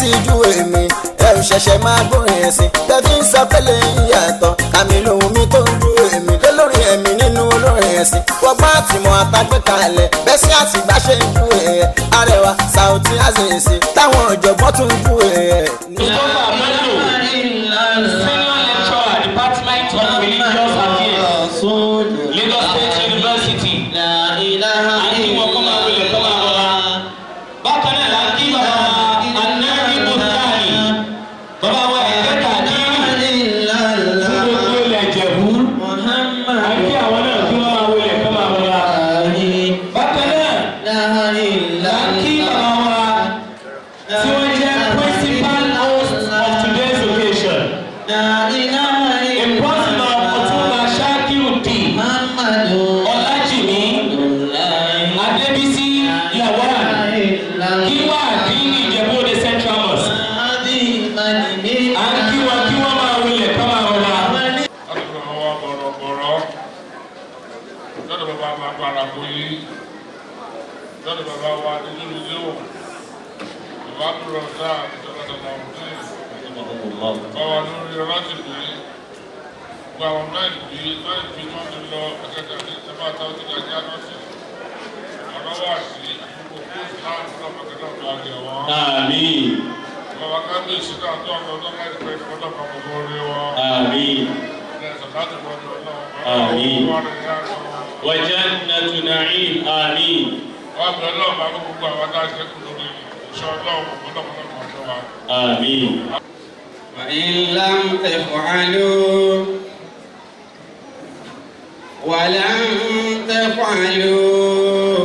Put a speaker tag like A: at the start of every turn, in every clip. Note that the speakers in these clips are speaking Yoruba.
A: ti júwe mi. Ẹ ò ṣẹ̀ṣẹ̀ máa gbórin ẹ̀sìn tẹ́fí ń sọ pẹ́lẹ́ yíyàtọ̀ kàmí lòun mi tó ń júwe mi lólórin ẹ̀mí nínú olórin ẹ̀sìn. Wọ́gbọ́n àtìmọ̀ àtàgbẹ́kalẹ̀ bẹ́ẹ̀ sí àtìgbà ṣe ń júwe ẹ̀. Arẹwà Saoty Azeez táwọn ọ̀jọ̀gbọ́n tún júwe ẹ̀.
B: Mustapha Bello, Senior Lecturer, Department of Religious Affairs, Lagos State University. À ń kí wọn kọ́ máa wọlé kọ́ máa rọra. Bákan náà la ń kí bàbá wa Anabi Mustani, bàbá wa Ẹ̀kẹ́ta Dínì, fún gbogbo ilẹ̀ Ìjẹ̀bú. À ń kí àwọn náà kí wọ́n máa wọlé kọ́ máa rọra. Bákan náà la ń kí bàbá wa tí wọ́n jẹ́ principal host of today's occasion. In person of Ọ̀túnba Shakiru D. Ọlájìmí Adébísí Lawal, Gíwá Àdínì Ìjẹ̀bú Òde Central Mosque. À ń kí wọn kí wọ́n máa wọlé kọ́ máa rọra.
C: Láti fi ọwọ́ bọ̀rọ̀bọ̀rọ̀ lọ́dọ̀ bàbá wa Àgbàràgòyí, lọ́dọ̀ bàbá wa Adéjúlùdíò, bàbá Abdulrasaq ìjọba Sàlàmùdín, bàbá lórí Rátìbí, gbogbo àwọn náà ìbí tí wọ́n ti lọ akẹ́kọ̀ọ́ ní ìjọba táwọn ti dájá lọ́sí ọ̀rọ̀ wà sí gbogbo Islam lọ́pàá tó àgẹ̀ wọn.
B: Àmín.
C: Bàbá kábíyèsí náà tó ọ̀dọ́ ọdún láìpẹ́ ìfọ́dọ̀ kan gbogbo orí wọn.
B: Àmín.
C: Àmín.
B: Wa jannatu na'im. Àmín.
C: Wọ́n bẹ̀rẹ̀ lọ́wọ́ bá gbogbo àwọn adáṣẹ́ kù lórí ìṣọ́ ọlọ́run ọlọ́run náà ṣọ́ wa.
B: Àmín.
D: وإن لم تفعلوا ولن تفعلوا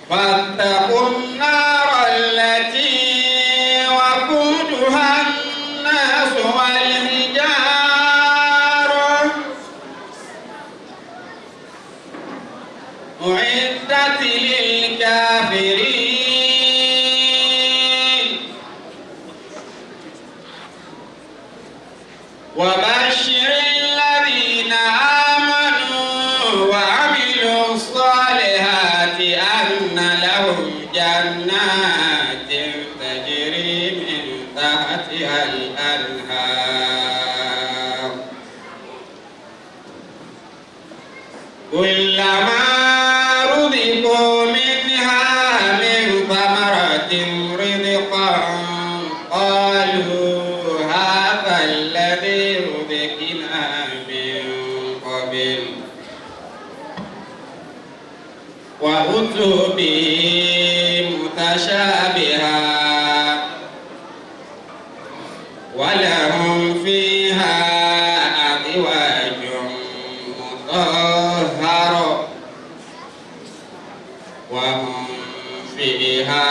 D: فاتقوا النار التي وقودها الناس والحجارة أعدت للكافرين. وبشر الذين آمنوا وعملوا الصالحات أن لهم جنات تجري من تحتها الأنهار كلما رزقوا منها من ثمرة رزقا قالوا هذا الذي رزقنا من قبل وأتوا به متشابها ولهم فيها أزواج مطهرة وهم فيها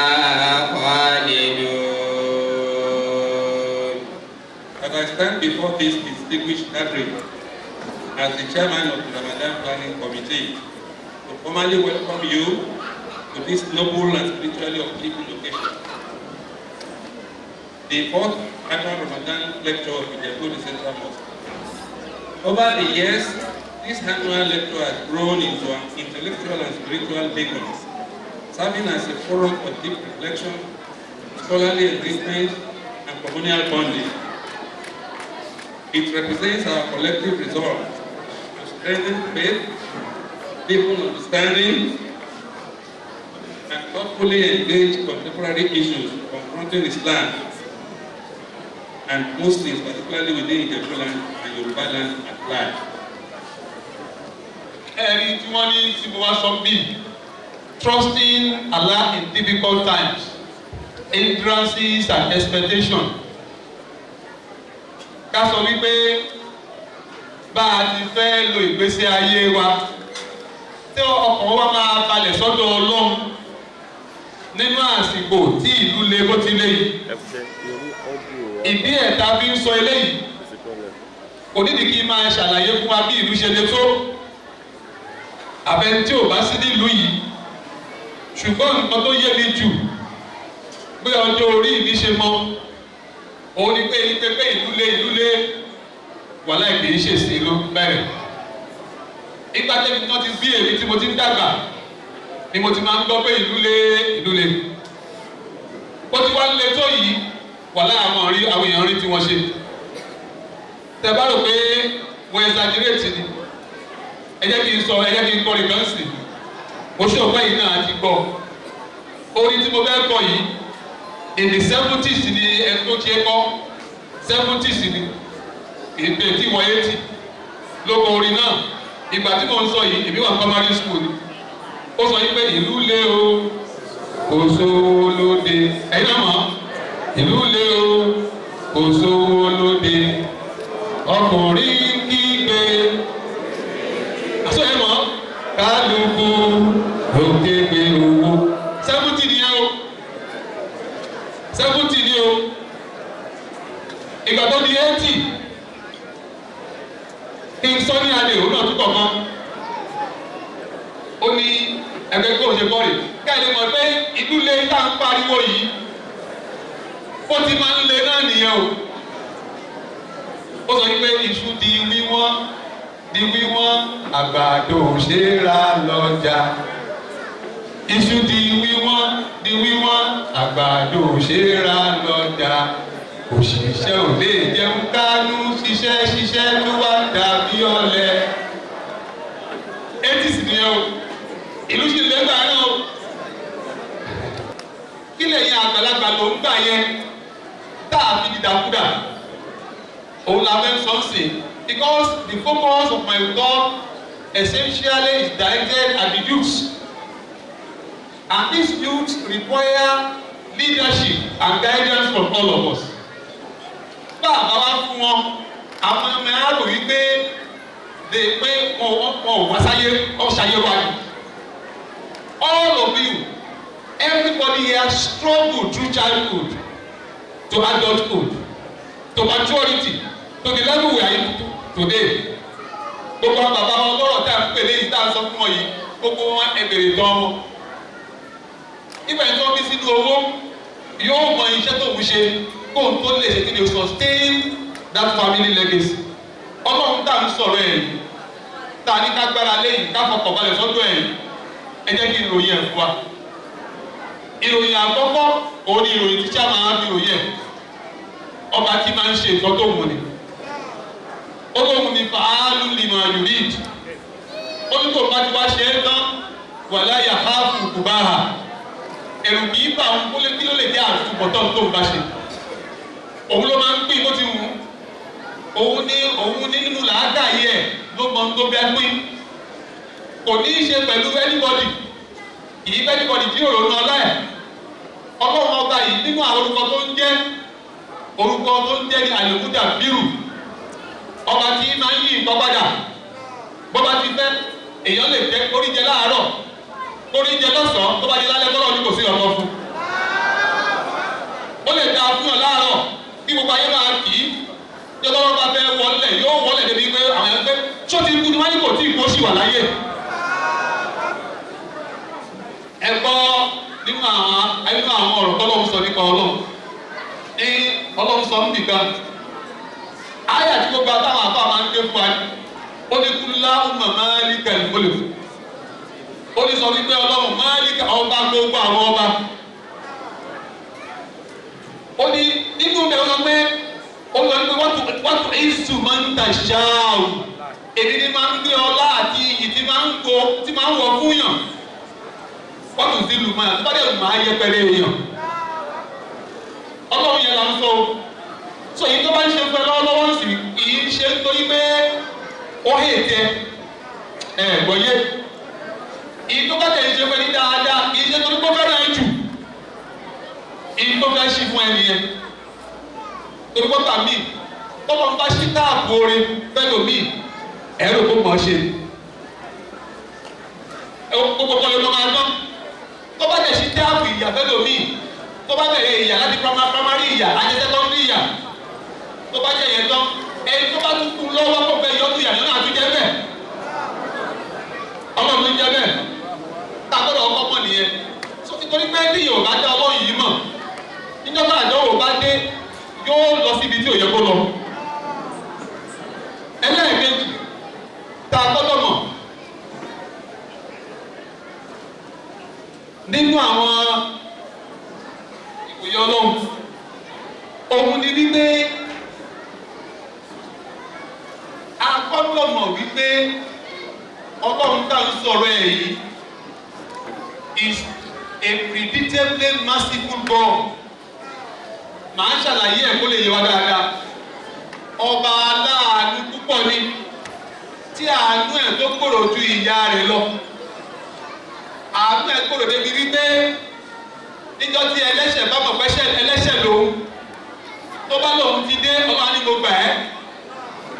D: خالدون.
E: As I stand before this distinguished gathering as the chairman of the Ramadan Planning Committee, to formally welcome you to this noble and spiritually uplifting occasion, the fourth annual Ramadan lecture of Ijebu Central Mosque. Over the years, this annual lecture has grown into an intellectual and spiritual beacon, serving as a forum for deep reflection, scholarly engagement, and communal bonding. It represents our collective resolve to strengthen faith, deepen understanding, and thoughtfully engage contemporary issues confronting Islam and Muslims, particularly within Ijebuland and Yoruba land at large.
F: Ẹ̀rí tí wọ́n ní tí mo wá sọ bí trusting Allah in difficult times, hindrances and expectation. Ká sọ wípé bá a ti fẹ́ lo ìgbésí ayé wa tí ọkàn wa máa balẹ̀ sọ́dọ̀ Ọlọ́run nínú àsìkò tí ìlú le bó ti lé yìí. Ìdí ẹ̀ tá fi ń sọ eléyìí, kò nídìí kí n máa ṣàlàyé fún wa bí ìlú ṣe le tó, àfẹn tí ò bá sí nílùú yìí. Ṣùgbọ́n nǹkan tó yé mi jù pé ọjọ́ orí mi ṣe mọ òun ni pé ìlú le, ìlú le, wàhálà kì í ṣèṣe ló bẹ̀rẹ̀. Ìgbà tẹ́mi tí wọ́n ti bí èmi tí mo ti ń dàgbà ni mo ti máa ń gbọ́ pé ìlú le, ìlú le. Bó ti wá ń le tó yìí, wà láàmú rí àwọn èèyàn rí tí wọ́n ṣe. Tẹ bá rò pé mo exaggerate ni, ẹ jẹ́ kí n sọ, ẹ jẹ́ kí n kọrin kan sí. Mo ṣe ọ̀pẹ́ yìí náà ti gbọ́. Orin tí mo fẹ́ kọ yìí, in the 70s ni ẹni tó ṣe kọ́, 70s ni, ètò tí wọ́n 80 ló kọ orin náà. Ìgbà tí mo ń sọ yìí, èmi wà ní primary school ni. Ó sọ yìí pé ìlú le o, kò sówó lóde. Ẹ̀yin náà mọ̀, ìlú le o, kò sówó lóde. Ọkùnrin kígbe. Àṣọ yẹn mọ̀, kálukú ló képe owó. 70 nìyẹn o, 70 ni o. Ìgbà tó di 80, kí n sọ ní alẹ́ òun náà tún kọ̀ọ̀kan. Ó ní ẹgbẹ́ kó o ṣe kọ́ rè káyọ̀ mọ̀ pé ìlú lé tá à ń pariwo yìí, ó ti máa ń le náà nìyẹn o. Ó sọ pé iṣu di wíwọ́n, di wíwọ́n, àgbàdo ò ṣe é ra lọ́jà. Iṣu di wíwọ́n, di wíwọ́n, àgbàdo ò ṣe é ra lọ́jà. Òṣìṣẹ́ ò lè jẹun kánú, ṣiṣẹ́ ṣiṣẹ́ tó wá dàbí ọ̀lẹ. 80s nìyẹn o, ìlú sì lé gbà náà o. Kí lẹ́yìn àgbàlagbà ló ń gbà yẹn tá a fi dìdàkudà? Òun la fẹ́ sọ sí, because the focus of my talk essentially is directed at the youths, and these youths require leadership and guidance from all of us. Bá a bá wá fún wọn, àwọn ọmọ ẹ á rò wípé de pé wọn ò wá sáyé, ọ ṣayé wa ni. All of you, everybody here struggle through childhood to adulthood to maturity to the level we are in today. Gbogbo àwọn bàbá wọn lọ́rọ̀ tá à ń pè léyìí tá à ń sọ fún wọn yìí, gbogbo wọn ẹ bèrè tán wọn. Ibẹ̀ tí wọ́n bí sínú owó yóò mọ iṣẹ́ tó ń ṣe kóun tó lè ṣe kí ni o sustain that family legacy. Ọlọ́run tá à ń sọ̀rọ̀ ẹ̀ yìí, tá a ní ká gbára léyìí, ká fọkàn balẹ̀ sọ́dọ̀ ẹ̀ yìí, ẹ jẹ́ kí ìròyìn ẹ̀ fún wa. Ìròyìn àkọ́kọ́ òun ni ìròyìn tí chairman á fi ròyìn ẹ̀. Ọba tí máa ń ṣe nǹkan tó wù ní. Ó lóun ní فعال لما يريد. Ó ní kò bá ti wá ṣe é tán, ولا يخاف عقباها. Ẹ̀rù kì í bà òun kó lè kí ló lè jẹ́ àtúbọ̀tán tó ń bá ṣe. Òun ló máa ń pín bó ti wù ú. Òun ní nínú làákàyè ẹ̀ ló mọ ohun tó fẹ́ pín. Kò ní í ṣe pẹ̀lú anybody. Kì í bẹ́ anybody jíròrò náà ọlá ẹ̀. Ọlọ́run ọba yìí, nínú àwọn orúkọ tó ń jẹ́, orúkọ tó ń jẹ́ ní المدبر, ọba tí máa ń yí nǹkan padà bó bá ti fẹ́. Èèyàn lè jẹ kórí jẹ láàárọ̀, kórí jẹ lọ́sàn-án, tó bá di lálẹ́ kọ́lọ́ ní kò sí ọ̀tọ̀ fún. Ó lè da fún ọ láàárọ̀ kí gbogbo ayé máa kì í tí ọlọ́run bá fẹ́ wọlé, yóò wọlé débi pé àwọn èèyàn pé ṣó ti kú ni, wọ́n ní kò tí ì kú, ó sì wà láyé. Ẹ gbọ́ nínú àwọn ọ̀rọ̀ tọ́lọ́run sọ nípa Ọlọ́run ní Ọlọ́run sọ ń bìkan ayé àti gbogbo àtàwọn àbá máa ń gbé fún wa. Ó ní قل اللهم مالك الملك. Ó ní sọ wípé Ọlọ́run مالك, ọba gbogbo àwọn ọba. Ó ní nínú bẹ́ẹ̀, ó sọ pé, ó sọ wípé وتعز من تشاء. Èmi ni máa ń gbé ọlá àti iyì tí máa ń gbó tí máa ń wọ fún yàn. وتذل من tó bá dẹ̀ máa yẹpẹrẹ èèyàn. Ọlọ́run yẹn là ń sọ o. So èyí tó bá ń ṣe fún ẹ lọ́wọ́lọ́wọ́ sì kì í ṣe nítorí pé ó hè tẹ ẹ gbọ́yé. Èyí tó bá tẹ̀ ń ṣe fún ẹ ní dáadáa, kì í ṣe torí pé ó fẹ́ràn ẹ jù. Èyí tó fẹ́ ṣí fún ẹ nìyẹn. Torí pé tàmí tọ́lọ́ ń bá ṣí tap oore fẹ́lòmíì, ẹ̀rọ kó mọ̀ ọ́ ṣe gbogbo kan ló máa tán. Tó bá tẹ̀ ṣí tap ìyà fẹ́lòmíì, tó bá bẹ̀rẹ̀ ìyà láti primary ìyà àti secondary ìyà, tó bá jẹ́ yẹn tán, ẹni tó bá tún kú lọ́wọ́ kó fẹ́ yọdún ìyà náà tún jẹ́ bẹ́ẹ̀. Ọlọ́run ń jẹ́ bẹ́ẹ̀. Tá a gbọ́dọ̀ ọkọ́ mọ̀ nìyẹn. So nítorí pé tí Yorùbá dá Ọlọ́run yìí mọ̀, níjọba àdánwò bá dé, yóò lọ síbi tí ò yẹ kó lọ. Ẹlẹ́ẹ̀kejì tá a gbọ́dọ̀ mọ̀ nínú àwọn ìwòye Ọlọ́run. Òun ni wípé a gbọ́dọ̀ mọ̀ wípé Ọlọ́run tá ń sọ̀rọ̀ ẹ̀ yìí is a predictably merciful God. Màá ṣàlàyé ẹ̀ kó lè yé wa dáadáa. Ọba aláàánú púpọ̀ ni, tí àánú ẹ̀ tó gbòòrò ju ìyà rẹ̀ lọ. Àánú ẹ̀ gbòòrò débi wípé níjọ́ tí ẹlẹ́ṣẹ̀ bá mọ̀ pẹ́ṣẹ̀ ẹlẹ́ṣẹ̀ lòun, tó bá lòun ti dé, Ọlọ́run ní mo gbà ẹ́.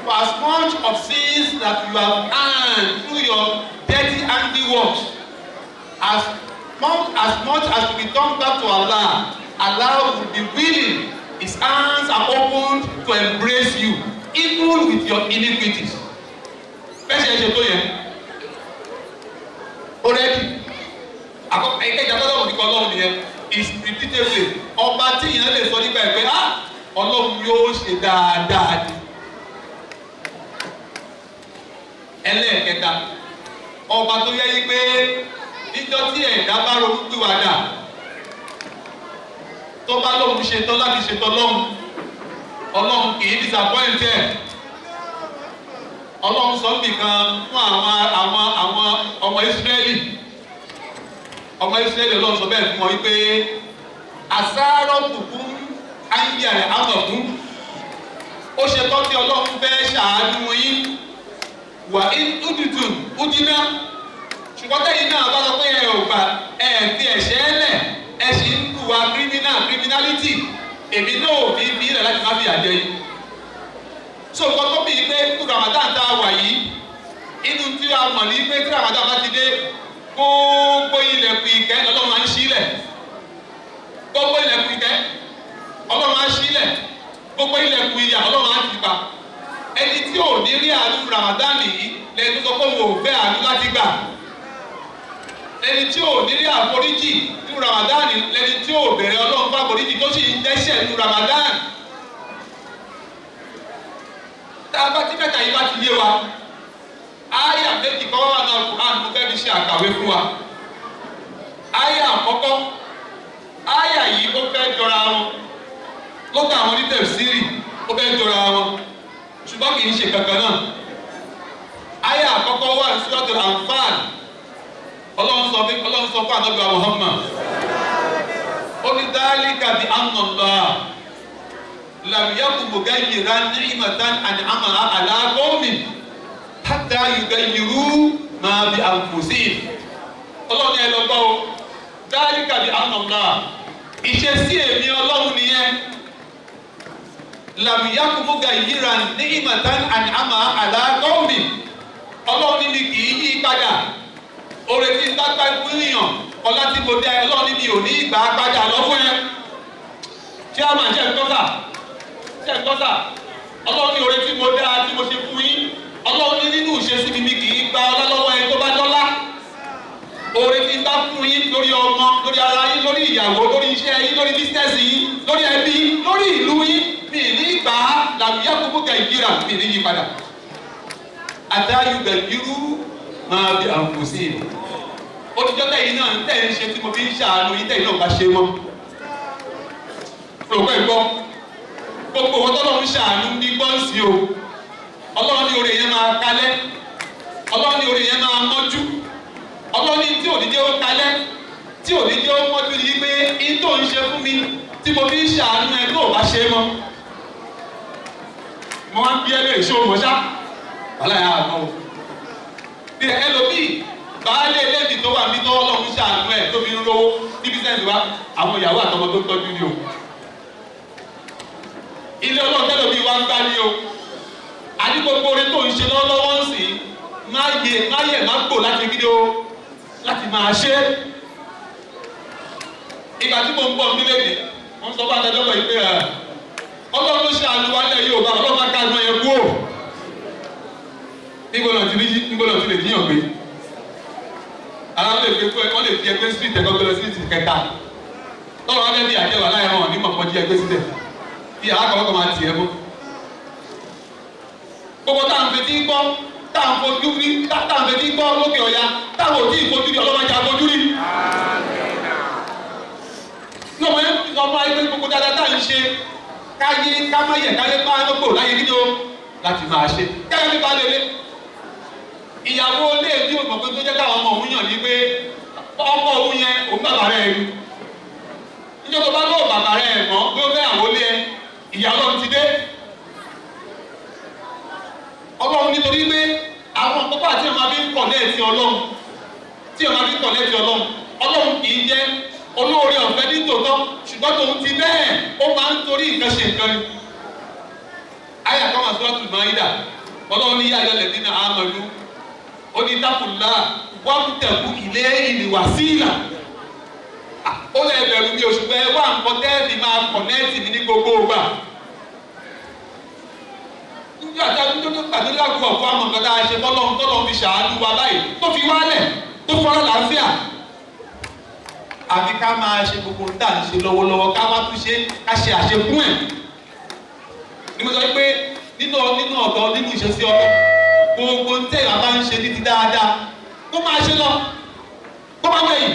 F: For as much of sins that you have earned through your dirty handiworks, as much as you return back to Allah, Allah will be willing. His hands are opened to embrace you, even with your iniquities. Bẹ́ẹ̀ ṣe ṣe tó yẹn already. Àkọ́kọ́ ẹ̀kẹ́jà tọ́lọ́run kíkọ́ Ọlọ́run nìyẹn, is predictably ọba tí ìyẹn lè sọ nípa ẹ̀ pé, ah, Ọlọ́run yóò ṣe dáadáa ni. Ẹlẹ́ẹ̀kẹta, ọba tó yẹ yí pé níjọ́ tí ẹ̀dá bá ronú pìwàdà, tó bá lóun ṣetán láti ṣetán lọ́hùn, Ọlọ́run kì í disappoint ẹ̀. Ọlọ́run sọ nìkan fún àwọn ọmọ Ísírẹ́lì, ọmọ Ísírẹ́lì, Ọlọ́run sọ bẹ́ẹ̀ fún wọn wípé àsáró kùkún ayé rẹ̀ àmọ̀ fún ó ṣe tọ́ tí Ọlọ́run fẹ́ ṣàánú yín wà údìtún údínà, ṣùgbọ́n tẹ́yìn náà bá sọ pé ẹ ò gbà, ẹ fi ẹ̀ṣẹ̀ lẹ̀, ẹ sì ń hùwà criminality, èmi náà ò ní fi ilẹ̀ láti má fi àjẹ yìí. So nǹkan tó bìí pé kú Ramadan tá a wà yìí, inú tí a mọ̀ ní pé tí Ramadan bá ti dé, gbogbo ilẹ̀kùn ìkẹ́ Ọlọ́run máa ń ṣílẹ̀. Gbogbo ilẹ̀kùn ìkẹ́ Ọlọ́run máa ń ṣílẹ̀, gbogbo ilẹ̀kùn ìyà Ọlọ́run á ti pa. Ẹni tí ò ní rí àánú Ramadan yìí lẹ́ni tó sọ pé òun ò fẹ́ àánú láti gbà. Ẹni tí ò ní rí àforíjì nínú Ramadan lẹ́ni tí ò bẹ̀rẹ̀ Ọlọ́run fún àforíjì tó sì ń dẹ́ṣẹ̀ nínú Ramadan. Tá a bá tí mẹ́ta yìí bá ti yé wa, áyà méjì kọ́ wà náà Quran, mo fẹ́ fi ṣe àkàwé fún wa. Áyà àkọ́kọ́, áyà yìí, ó fẹ́ jọra wọn lọ́dọ̀ àwọn onítẹ̀síìrì, ó fẹ́ jọra wọn, ṣùgbọ́n kì í ṣe kankan náà. Áyà àkọ́kọ́ wà ní Suratul Anfal. Ọlọ́run sọ fún ànábì wa Muhammad, ó ní ذلك بأن الله لم يك مغيرا نعمة أنعمها على قوم حتى يغيروا ما بأنفسهم. Ọlọ́run ní ẹ lọ gbọ́ o, ذلك بأن الله, ìṣesí èmi Ọlọ́run nìyẹn, لم يك مغيرا نعمة أنعمها على قوم, Ọlọ́run ní mi kì í yí padà oore tí n bá gbá fún yàn, ọlá tí mo dá ẹ. Ọlọ́run ní mi ò ní ìgbà padà lọ́wọ́ ẹ. Chairman, ṣe ń tọ́sà? Ṣe ń tọ́sà? Ọlọ́run ní oore tí mo dá, tí mo ṣe fún yín, Ọlọ́run ní nínú ìṣesí mi, mi kì í gba ọlá lọ́wọ́ ẹ tó bá dọ́lá. Oore tí n bá fún yín lórí ọmọ, lórí ara yín, lórí ìyàwó, lórí iṣẹ́ yín, lórí business yín, lórí ẹbí yín, lórí ìlú yín, mi ní gbà á. لم يك مغيرا, mi ní yí padà حتى يغيروا ما بأنفسهم. Olùjọ́ tẹ̀yìn náà ń tẹ̀ ń ṣe tí mo fi ń ṣàánú yín, tẹ̀yìn náà bá ṣe mọ́. Rò pé gbọ́ gbogbo wọn tọ́lọ́run ń ṣàánú ní gbọ́ǹsì o. Ọlọ́run ní oore yẹn máa kalẹ̀, Ọlọ́run ní oore yẹn máa mọ́jú. Ọlọ́run ní tí ò ní jẹ́ ó kalẹ̀, tí ò ní jẹ́ ó mọ́jú ni pé in tó ń ṣe fún mi tí mo fi ń ṣàánú ẹ, tó ò bá ṣe é mọ́. Mo máa ń bí ẹlẹ́rìí, ṣé o mọ̀ ṣá wàhálà yà á mọ́ o. Bí ẹlòmíì, baálé eléyìí tó wà ní tó Ọlọ́run ṣàánú ẹ̀ tó fi ń rówó ní business wa, àwọn ìyàwó àtọmọ tó ń tọ́jú ni o. Ilé Ọlọ́run tẹ́lòmíì wá ń gbá ní o. Àní gbogbo orin tó ń ṣe lọ́wọ́lọ́wọ́ ń sìn, má yẹ má yẹ má gbò láti kí ni o, láti máa ṣe é. Ìgbà tí mo ń bọ̀ nílé mi, wọ́n sọ fún adájọ́ yìí pé ẹ̀ Ọlọ́run ló ṣe àánú wa lẹ̀ yóò bá Ọlọ́run máa ká àánú yẹn kú o. Níbo náà ti ní, níbo náà ti lè jíyàn pé ara lè gbé pé wọ́n lè fi ẹgbẹ́ street ẹ̀kọ́ gbé lọ street kẹta tọ́lọ́ wọn fẹ́ bí àjẹwà láyé wọn ní mọ̀pọ̀ jí ẹgbẹ́ sílẹ̀ bí alákọ̀ọ́kọ́ máa tiẹ̀ mọ́. Gbogbo tá à ń fetí gbọ́, tá à ń fojú rí, tá à ń fetí gbọ́ lókè ọ̀ya, táwọn ò tí ì fojú rí, ọlọ́mọdé àfojú rí. Ní ọmọ yẹn sọ fún ayé pé gbogbo dáadáa tá à ń ṣe ká Káyé kámáyẹ̀ káyé máa ń gbò láyé nínú láti máa ṣe kẹ́kẹ́ nípa lélẹ̀. Ìyàwó ilé tí o mọ̀ pé tó jẹ́ káwọn ọmọ òun yàn ní pé ọmọ òun yẹn òun bàbá rẹ̀ rí. Níjọ́ tó bá lọ́ọ̀ bàbá rẹ̀ mọ́ pé ó fẹ́ àwọn ilé ẹ, ìyá Ọlọ́run ti dé. Ọlọ́run nítorí pé àwọn kókó àti ọmọ abí ń kọ̀ lẹ́ẹ̀tì Ọlọ́run, tí ọmọ abí ń kọ̀ lẹ́ẹ̀tì Ọlọ́run, Ọlọ́run kì í jẹ́ olóore ọ̀fẹ́ ní tòótọ́, ṣùgbọ́n tòun ti bẹ́ẹ̀ ó máa ń torí nǹkan ṣe nǹkan ni. Ayé àkọ́mọ̀ Suratul Maida, Ọlọ́run ní yáyọ lẹ́dínà àmọ̀lú, ó ní dákùnlá wọ́n tẹ̀kú ilé ìlìwà síìlà. Ó lè bẹ̀rù mi oṣù pé wá nǹkan tẹ́ẹ̀fì máa kọ̀nẹ́ẹ̀tì mi ní gbogbo ìgbà. Nígbà tí a tó gbàdúrà kú ọ̀fọ́ àmọ̀ nǹkan tá a ṣe fọ́lọ́run tọ́lọ́run fi ṣàánú wa báyìí tó fi wálẹ̀ tó fọ́nrán làáfíà. Àfi ká máa ṣe gbogbo tá à ń ṣe lọ́wọ́lọ́wọ́, ká wá tún ṣe, ká ṣe àṣekún ẹ̀. Ni mo sọ pé nínú ọ̀dọ́ nínú ìṣesí ọlọ́ gbogbo tẹ́ ìwà bá ń ṣe ní ti dáadáa kó máa ṣe lọ, kó máa wẹ̀yìn.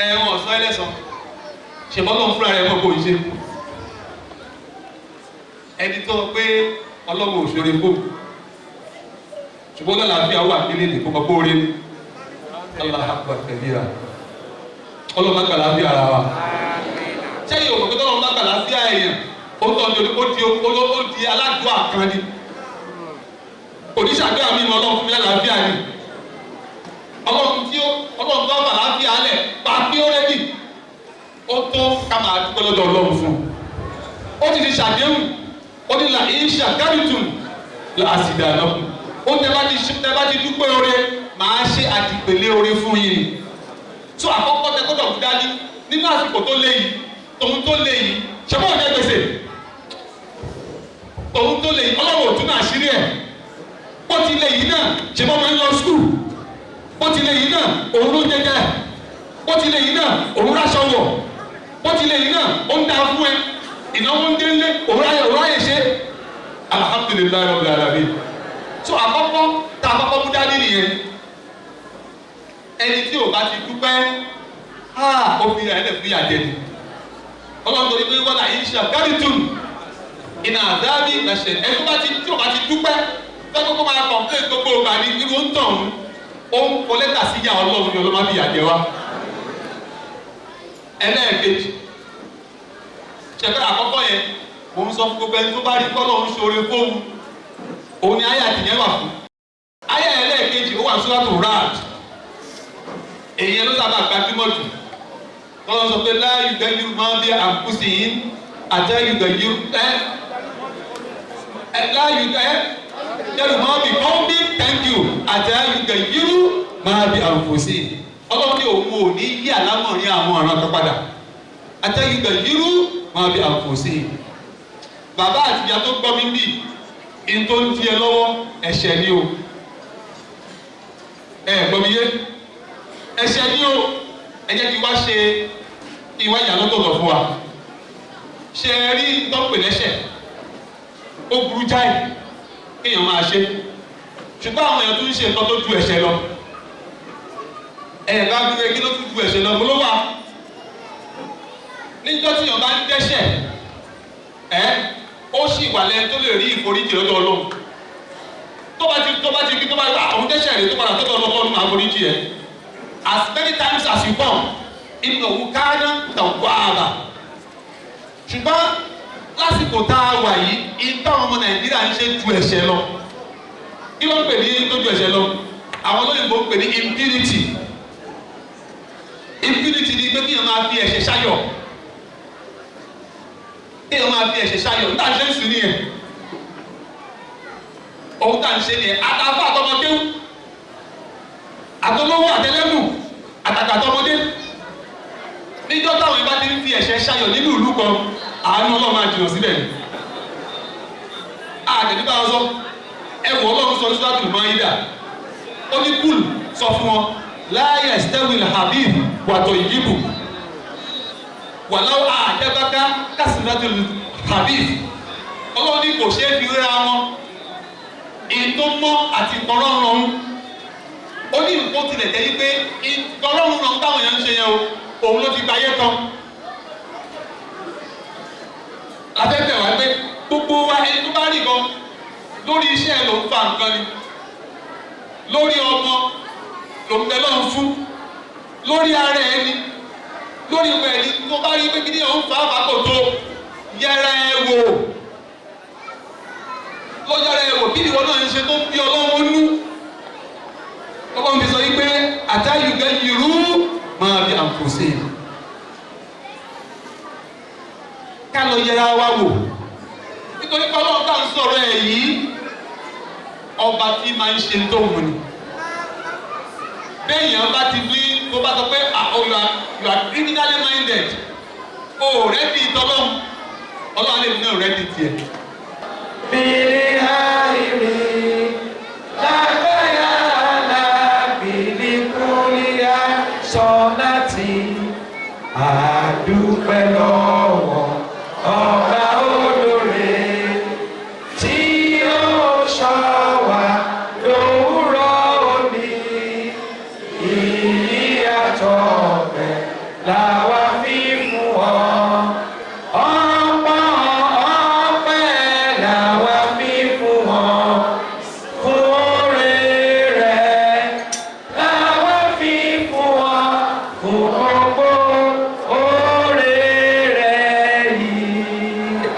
F: Ẹ̀wọ̀n ọ̀sán ẹlẹ́sàn ṣèbọ́ lọ́n fúnra rẹ̀ mọ̀ kó ṣe. Ẹni tó pé Ọlọ́run ò ṣoore fóun, ṣùgbọ́n lálàáfíà wà nílé ìdìbò kọ́ kóore. Allahu akbar kabira. Ọlọ́run má gbà láfíà ara wa. Ṣé yóò mọ̀ pé tọ́lọ́run bá gbà láfíà èèyàn, ó tọ́ di ó di aládùúgbò kan ni. Oníṣàdúrà mi mọ Ọlọ́run fún mi lálàáfíà ni. Ọlọ́run tí ó Ọlọ́run tó wà láfíà lẹ̀ pa kí ó rẹ́dì. Ó tó ká máa dúpẹ́ lọ́dọ̀ Ọlọ́run fún un. Ó ti di ṣàdéhùn, ó ní là ń ṣàkárìtùn là á sì dà náà. Ó tẹ bá ti dúpẹ́ oore, màá ṣe àdìpèlé oore fún yín. So àkọ́kọ́ tẹ gbọ́dọ̀ mú dání nínú àsìkò tó lé yìí, tòun tó lé yìí, ṣe bọ́ ọ̀jẹ̀ gbèsè. Tòun tó lé yìí, Ọlọ́run ò tún náà ṣírí ẹ̀. Bó ti lé yìí náà, ṣe bọ́ máa ń lọ skul. Bó ti lé yìí náà, òun ló jẹjẹ. Bó ti lé yìí náà, òun ráṣọ wọ̀. Bó ti lé yìí náà, ó ń da fún ẹ. Ìnáwó ń délé, òun ráyè ṣe. Alhamdulillahi rabbil alamin. So àkọ́kọ́ tá a kọ́kọ́ mú dání nìyẹn. Ẹni tí ò bá ti dúpẹ́, ó fi ẹ̀ lẹ̀ fún ìyà jẹ ni. Ọlọ́run torí pé wọ́n là ń ṣe àgárìtùn iná àdábì làṣẹ. Ẹni tí ò bá ti dúpẹ́, fẹ́ kókó máa kọ̀m̀plé gbogbo ìgbà ní irú ń tàn ó ń kọ lẹ́tà sí ìyá Ọlọ́run ni Ọlọ́run má fi ìyà jẹ wá. Ẹlẹ́ẹ̀kejì, ṣẹ̀fẹ́ àkọ́kọ́ yẹn, mò ń sọ fún gbogbo ẹni tó bá rí kọ́lọ́run ṣoore fóun, òun ni ayé àtìyẹn wà fún. Ayé ẹlẹ́ẹ̀kejì ó wà ní Suratu Ra'd. Èyí ló sábà gbajúmọ̀ jù. Tọ́lọ́ sọ pé la yughayyiru ma bi anfusihim hatta yughayyiru la yughayyiru ma bi qawmin, thank you, hatta yughayyiru ma bi anfusihim. Ọlọ́run ní òun ò ní yí àlámọ̀rí àwọn ọ̀ràn kan padà. Hatta yughayyiru ma bi anfusihim. Bàbá àti ìyá tó gbọ́ mi bì, in tó ń tiẹ̀ lọ́wọ́ ẹ̀ṣẹ̀ ni o. Ẹ gbọ́ mi yé? Ẹ̀ṣẹ̀ ni o. Ẹ jẹ́ kí wá ṣe ìwá ìyá lọ́tọ̀ọ̀tọ̀ fún wa. Ṣé ẹ rí tọ́pẹ̀ lẹ́ṣẹ̀? Ó burú jáì kéèyàn máa ṣe. Ṣùgbọ́n àwọn èèyàn tún ń ṣe nǹkan tó ju ẹ̀ṣẹ̀ lọ. Ẹ bá gbé kí ló tún ju ẹ̀ṣẹ̀ lọ? Mo ló wà. Níjọ́ tí èèyàn bá ń dẹ́ṣẹ̀, ó sì wà lẹ́nu tó lè rí ìforíjì lọ́dọ̀ Ọlọ́run. Tó bá ti kí tó bá àwọn dẹ́ṣẹ̀ rẹ̀ tó padà tọ́tọ̀ Ọlọ́run máa foríjì ẹ̀. As many times as you come, innahu kana tawwaba. Ṣùgbọ́n lásìkò tá a wà yìí, ìtàn ọmọ Nàìjíríà ń ṣe ju ẹ̀ṣẹ̀ lọ. Kí ló ń pè ní tó ju ẹ̀ṣẹ̀ lọ? Àwọn olóyìnbó ń pè ní impunity. Impunity ni pé kíyàn máa fi ẹ̀ṣẹ̀ ṣáyọ̀. Kíyàn máa fi ẹ̀ṣẹ̀ ṣáyọ̀. Nígbà tí ó ń sùn nìyẹn. Òun tá à ń ṣe nìyẹn. Àtàfà àtọmọdéwù. Àtọlówó àtẹlẹ́mù. Àtàkà àtọmọdé. Níjọ́ táwọn ìbá ti ń fi ẹ̀ṣẹ̀ ṣayọ̀ nínú ìlú kan, àánú Ọlọ́run máa jìnnà síbẹ̀ ni. Àtẹ̀níbà sọ, ẹ wọ Ọlọ́run sọ Suratul Maida. Ó ní kúlù sọ fún wọn, la yastawil habib wa tayyibu. Walau a'jabaka kasratul habib. Ọlọ́run ní kò ṣeé fi ríra wọn. Èyí tó mọ́ àti ìtọ́rọ̀rùn. Ó ní nǹkan tilẹ̀ jẹ́ wípé ìtọ́rọ̀rùn náà táwọn èèyàn ń ṣe yẹn o, òun ló ti gba ayé kan. Afẹ́fẹ́ nǹkan ni, lórí ọmọ ló ń bẹ lọ́run fún, lórí ara ẹni, lórí ìwé ẹni tó bá rí pé kí ni òun fà á fà kò tó, yẹra ẹ wò, lọ́jọ́ra ẹ wò bí ìwọ náà ń ṣe tó ń bí Ọlọ́run nú. Ọlọ́run fi sọ yí pé àtàyùgẹ́ yìrú máa bí àǹfòsè. Ká lọ yẹra wa wò, nítorí pé Ọlọ́run tá à ń sọ̀rọ̀ ẹ̀ yìí, ọba tí máa ń ṣe tó wù ni. Béèyàn bá ti ní kó bá sọ pé you are criminally minded, o rẹ́dí tọ́lọ́run, Ọlọ́run lè ní rẹ́dí tiẹ̀.
G: Àdúpẹ́ lọ́wọ́ ọba olóore tí ó ṣọ́ wa lówùrọ̀ òní, ìyàtọ̀ ọ̀bẹ làwa fi fún ọ. Ọ̀pọ̀ ọpẹ́ làwa fi fún ọ, fún oore rẹ làwa fi fún ọ, fún gbogbo oore rẹ yìí.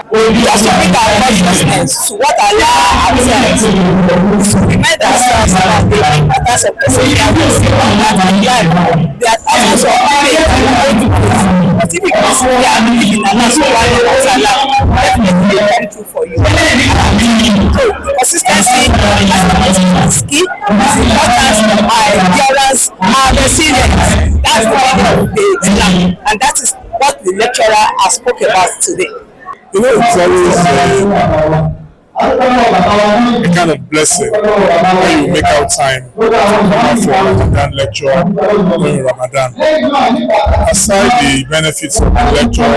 H: We also bring our consciousness to what Allah has said. Remind ourselves about the importance of perseverance and life. There are thousands of faith and holy people, but if you consider and believe in Allah subhanahu wa ta'ala, definitely will come true for you. So, consistency is key, is important, endurance, and resilience. That's the meaning of the Islam, and that is what the lecturer has spoke about today.
I: It's always a kind of blessing when you make out time to come out for a Ramadan lecture during Ramadan. Aside the benefits of the lecture, the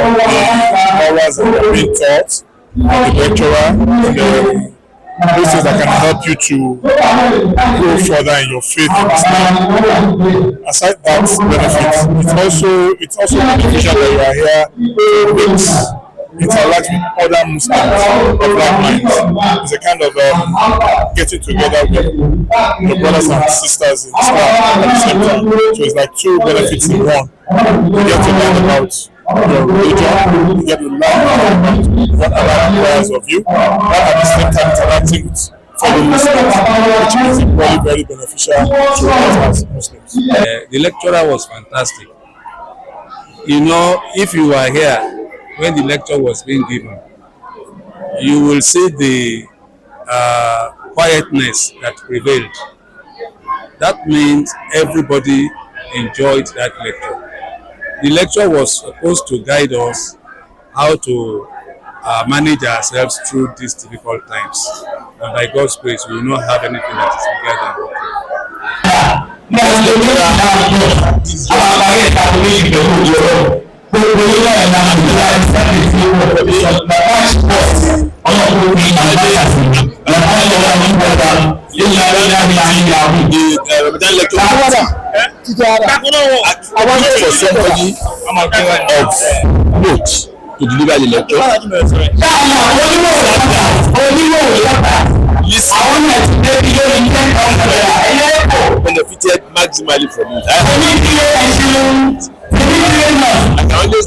I: morals that are being taught by the lecturer, and those things that can help you to grow further in your faith in Islam. Aside that benefit, it's also beneficial that you are here to mix, interact with other Muslims of like minds. It's a kind of getting together with your brothers and sisters in Islam at the same time. So it's like two benefits in one. You get to learn about your religion, you get to learn about what Allah requires of you, while at the same time interacting with fellow Muslims, which is equally very beneficial to us as Muslims.
E: The lecturer was fantastic. If you were here when the lecture was being given, you will see the quietness that prevailed. That means everybody enjoyed that lecture. The lecture was supposed to guide us how to manage ourselves through these difficult times. And by God's grace, we will not have anything that is bigger than what
I: The Ramadan lecture for somebody of note to deliver the lecture. Listen, benefited maximally from it. I can always this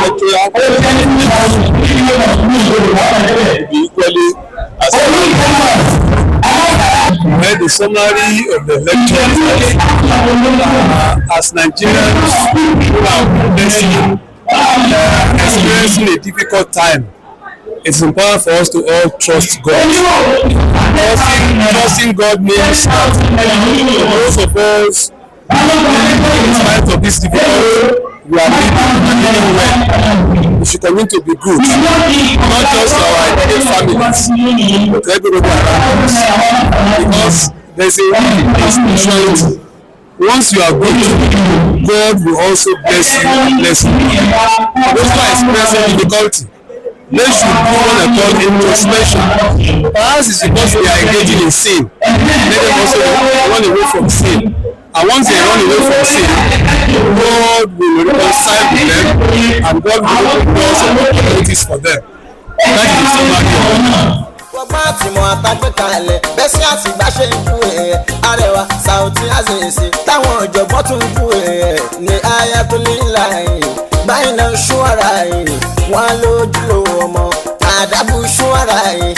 I: lecturer will be equally as. Well, the summary of the lecture is that as Nigerians who are witnessing, experiencing a difficult time, it's important for us to all trust God. Trusting God means that those of us, in spite of this difficulty, we are living well. We should continue to be good, not just to our immediate families, but to everybody around us. Because there's a way in spirituality. Once you are good, God will also bless you and bless you. For those who are experiencing difficulty, they should do what I call introspection. Perhaps it's because they are engaging in sin. Let them also run away from sin. And once they run away from sin, God will reconcile with them and God will open doors of opportunities for them.
B: That is the summary of
A: Wọ́n àtìmọ̀ àtàgbékalẹ̀ bẹ́ẹ̀ sí àtìgbà ṣe ń ju ẹ̀ Arẹwà Saoty Azeez táwọn ọ̀jọ̀gbọ́n tún ju ẹ̀ ní Ayatollah báyìí náà ṣúwárà yìí wọ́n lójúlówó ọmọ àdàbù ṣúwárà yìí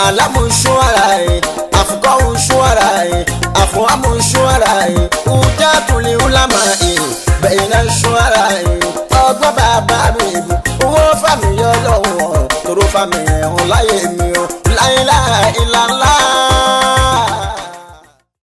A: àlámù ṣúwárà yìí àfukọ́hù ṣúwárà yìí àfọwámù ṣúwárà yìí ujàtúlì ńlámà yìí bẹ́ẹ̀ náà ṣúwárà yìí ọgbọ́n bàbá mi ìbò owó fàmì yọ lọ́wọ́ tòró fàmì ẹ̀hún láyé mi.